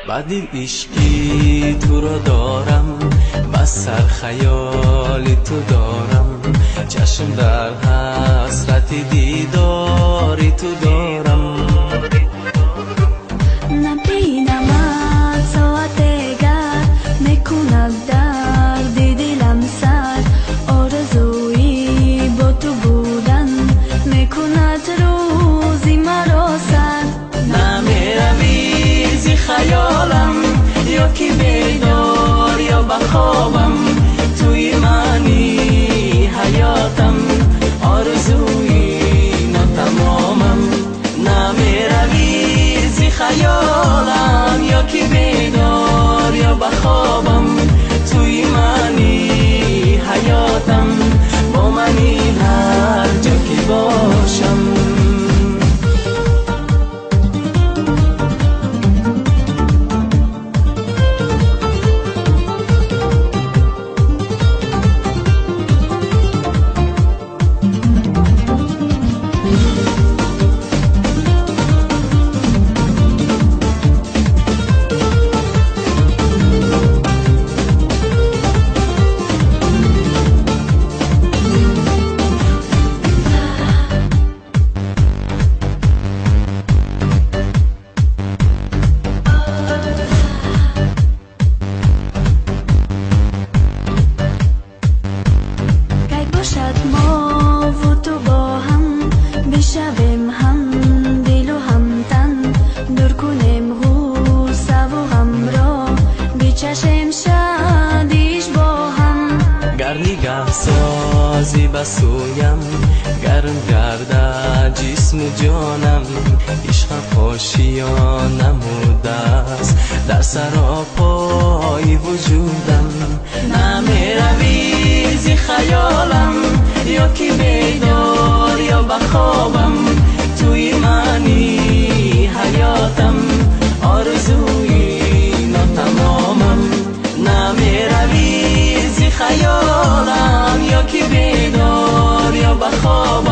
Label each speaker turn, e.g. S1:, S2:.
S1: Баъди ишқи туро дорам, ба сар хаёли ту дорам, чашм дар ҳасрати дидори ту дорам.
S2: Набинамад соатегар мекунад дарди дилам сар, орзуи бо ту будан мекунад рӯзи маро сар.
S1: Намеравӣ зи хаёлам, ё ки бедор ё ба хобам, туи мани ҳаётам, орзуи нотамомам. Намеравӣ зи хаёлам, ё ки бедор ё ба хобам, туи мани ҳаётам, бо мани ҳар ҷо ки бошам.
S2: Бошад мову ту бо ҳам бишавем ҳам дилу ҳам тан, дур кунем ғуссаву ғамро, бичашем шодиш бо ҳам.
S1: Гар нигаҳ созӣ ба сӯям, гарм гардад ҷисму ҷонам, ишқам ошиён намудааст дар саропои вуҷудам. Намеравӣ зи хаёлам, ё ки бедор ё ба хобам, туи мани ҳаётам, орзуи нотамомам. Намеравӣ зи хаёлам, ё ки бедор ё ба хобам.